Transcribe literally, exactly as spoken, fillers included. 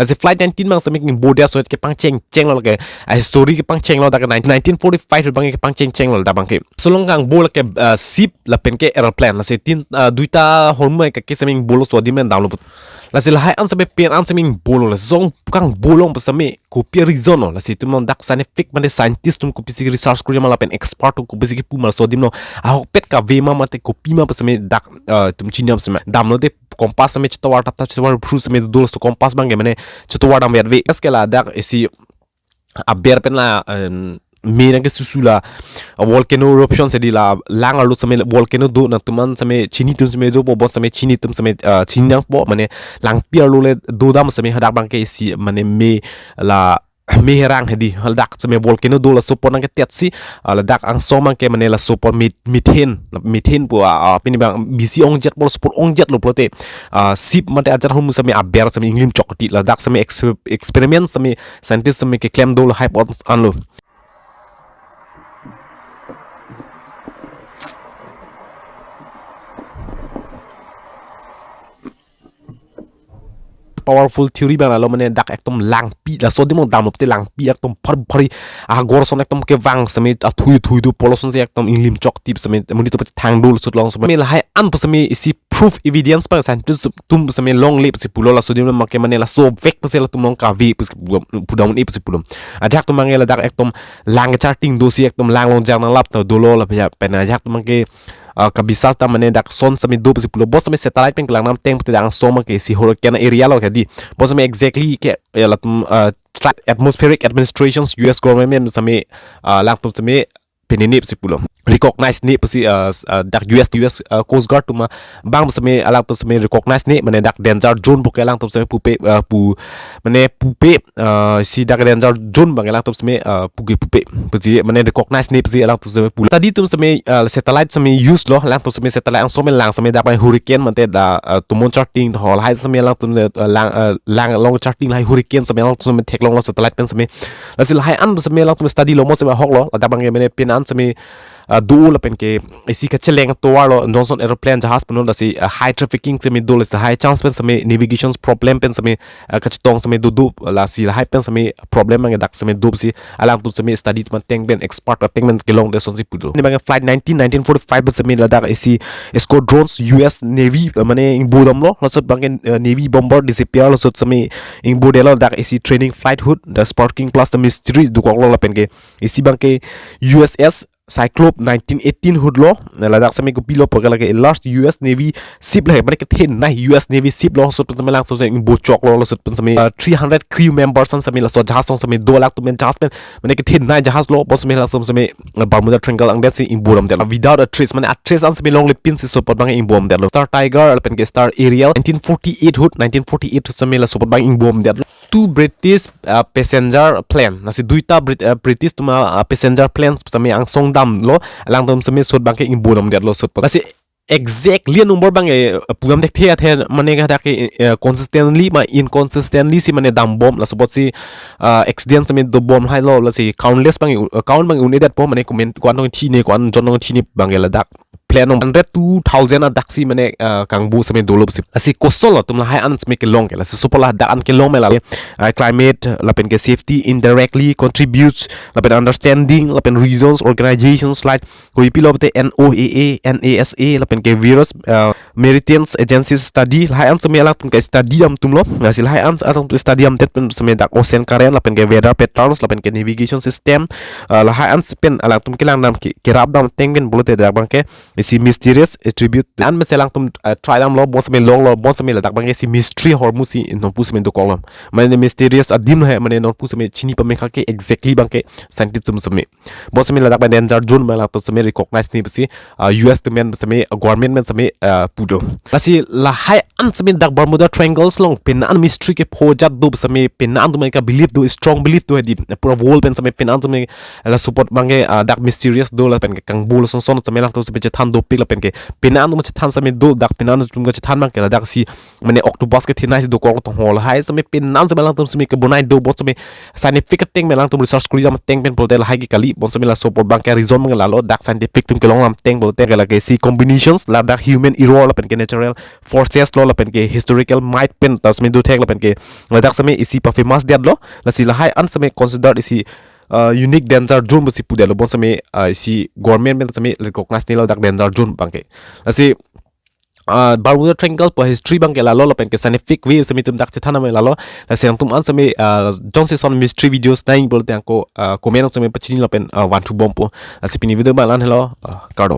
Lasi flight nineteen abang sitame ingbo det, laso kepangcheng chenglo ke, ah, history kepangchenglo dak nineteen forty-five abang kepangcheng chenglo dak abangke. Laso along kangbo lake, ah, ship lapen ke aeroplane. Lasi tin, ah, duita ahormu ke sitame ingbolo, laso adim damlo put. Lasi lahai an sitame pen an sitame ingbolo, laso along kangbo along pu sitame kopi reason lo, lasi itum along dak scientific mane scientist atum kopisi research kori ma lapen expert atum kopisi kipu ma laso adim along ahokpet kave ma mate kopi ma pu sitame dak, ah, itum chini am sitame damlo de, compass sitame chetovar tap tap chetovar phru sitame dolo, laso compass abangke mane chetovar dam vet ve. Aske ladak isi aber pen la, em, me nangkesusu la, uh, volcano eruption si di la lang arlo sitame volcano do nangtum an sitame chini atum sitame dopo, bos sitame chini atum sitame, uh, chini nangpo, mane langpi arlo le dodam sitame hadak abangke isi mane me la me herang hedi, hadak sitame volcano do, laso apor nangketet si, uh, ladak angsong abangke mane laso apor met-, methane, methane pu, uh, uh, pini abang bisi ongjet po, laso apor ongjetlo pulote, uh, ship mate ajat ahormu sitame aber sitame inglim chok ti, ladak sitame ex-, experiment sitame scientist sitame keklem do lahai apot anlo. Powerful theory abang lalo, mane dak ekdom langpi, laso adim along damlo pute langpi ekdom phar phari, agor ason ekdom kevang sitame athui thui do, polo ason si ekdom inglim chok ti sitame monit atum thang do, laso along sitame lahai an pu sitame isi proof evidence abang scientist atum sitame longle pusi pulo, laso adim abangke mane laso vek pusi latum along kave pusi pu-, pudam un-e pusi pulo. Ajahak atum abangke ladak ekdom lang kecharting do si ekdom lang along jang nanglap ta dolo lapen ajahak atum abangke, ah, kabisas ta mane dak ason sitame do pusi pulo, bos sitame satellite pen kelang dam ateng pute dak angsong abangke isi hurricane area lo ke di. Bos sitame exactly ke, eh, latum, ah, tra-, atmospheric administrations U S government sitame, ah, alangtum sitame penene pusi pulo, recognize ne pusi, ah, s-, ah, dak U S, U S, ah, Coast Guard atum abang sitame alangtum sitame recognize ne, mane dak danger zone puke alangtum sitame pupe, ah, pu, mane pupe, ah, si dak danger zone abang alangtum sitame, ah, puke pupe pusi mane recognize ne pusi alangtum sitame pulo. Study atum sitame, ah, satellite sitame use lo, alangtum sitame satellite angsong pen lang sitame dak abang hurricane mate da, ah, tomon charting ho lahai sitame alangtum, ah, lang, ah, lang along charting lahai hurricane sitame alangtum sitame theklonglo satellite pen sitame. Lasi lahai an sitame alangtum study lo mo sitame ahoklo, ladak abangke mane pen an sitame, ah, do lapen ke isi kacheleng tovar lo, Johnson aeroplane jahaz punon, lasi, ah, high trafficking sitame dolo, lasi high chance pen sitame navigation problem pen sitame, ah, kachetong sitame do do, lasi lahai pen sitame problem abangke dak sitame do si alangtum sitame study atum ateng pen expert ateng pen kelongdet ason si pulo. Pini abangke flight nineteen, nineteen forty-five sitame ladak isi squadrons U S Navy, ah, mane ingbo damlo, laso abangke, ah, Navy bomber disappear, laso sitame ingbo detlo, dak isi training flight ahut, the sparking plus the mystery dokoklo lapen ke isi abangke U S S Cyclops nineteen eighteen ahut lo, ladak sitame kopilo puke lake a large U S Navy ship lahai, mane kethenei U S Navy ship lo, laso pen sitame alangtum sitame ingbo choklo, laso pen sitame, ah, three hundred crew members an sitame laso jahaz along sitame do, alangtum pen jahaz pen mane kethenei jahaz lo, bos sitame alangtum sitame, ah, Bermuda Triangle angdet si ingbo damdet without a trace, mane a trace an sitame longle pin si laso apot abang ingbo damdetlo. Star Tiger lapen ke Star Ariel nineteen forty-eight ahut, nineteen forty-eight ahut sitame laso apot abang ingbo damdetlo. Two British, uh, passenger plane. Lasi duita Brit-, uh, British atum, uh, passenger plane sitame angsong damlo, alangtum sitame laso apot abangke ingbo damdetlo laso apot. Lasi exactly number abangke, uh, pudam thekthe athe mane hadak ke, uh, consistently ma inconsistently si mane dambom, laso apot si, uh, accident sitame dobom hailo, lasi countless abang, uh, count abang un-edetpo, mane komat ko-an tong thine, ko-an jon tong thine abangke ladak plane along hundred, two thousand adak si mane, ah, kangbo sitame dolo si. Lasi kosonlo atum lahai an sitame kelong ke. Lasi laso apot ladak an kelong me la, ah, climate lapen ke safety indirectly contributes, lapen understanding, lapen reasons, organizations like kopilo pute N O A A, NASA, lapen ke various, ah, maritime agencies study, lahai an sitame alangtum ke study dam atumlo. Lasi lahai an alangtum study damdet pen sitame dak ocean current, lapen ke weather patterns, lapen ke navigation system, ah, lahai an si pen alangtum kelang dam ke, kerap dam ateng pen pulote dak abangke isi mysterious attribute an mesen alangtum, eh, try damlo, bos sitame longlo, bos sitame ladak abangke isi mystery ahormu si nonpu sitame dokoklo. Mane mysterious adim he, mane nonpu sitame chini pame kha ke exactly abangke scientist atum sitame. Bos sitame ladak abang danger zone ma alangtum sitame recognize ne pusi, ah, U S atum pen sitame, ah, government pen sitame, ah, pu do. Lasi lahai an sitame dak Bermuda Triangles along pen an mystery kepho jat do sitame pen an atum ke belief do, strong belief do hedi. Pura world pen sitame pen an sitame laso apot abangke, ah, dak mysterious do lapen ke kangbo lason son sitame alangtum sitame chethan dopik lapen ke penang atum chethan sitame do, dak penang atum chethan abang ke ladak si mane octopus kethenei si dokok tong ho, lahai sitame penang sitame alangtum sitame kebonai do, bonsitame scientific ateng pen alangtum research kori lam ateng pen pulote lahai ke kali, bonsitame laso apot abang ke reason abang ke lalo, dak scientific atum kelong lam ateng pulote ke lake isi combinations ladak human error lapen ke natural forces lo lapen ke historical might pen ta sitame do thek lapen ke ladak sitame isi pa famous det lo, lasi lahai an sitame considered isi uh, unique danger zone pusi pudetlo, bonsitame uh, isi government pen sitame recognize nelo dak danger zone abang ke. Lasi uh, Bermuda Triangle pu history abang ke lalo lapen ke scientific way sitame itum dak chethan abang lalo. Lasi alangtum an sitame uh, jongsi son mystery videos nang pulote ako uh, comment sitame pachini lapen uh, vanthu bompo. Lasi pini video abang la-an helo, uh, kardom.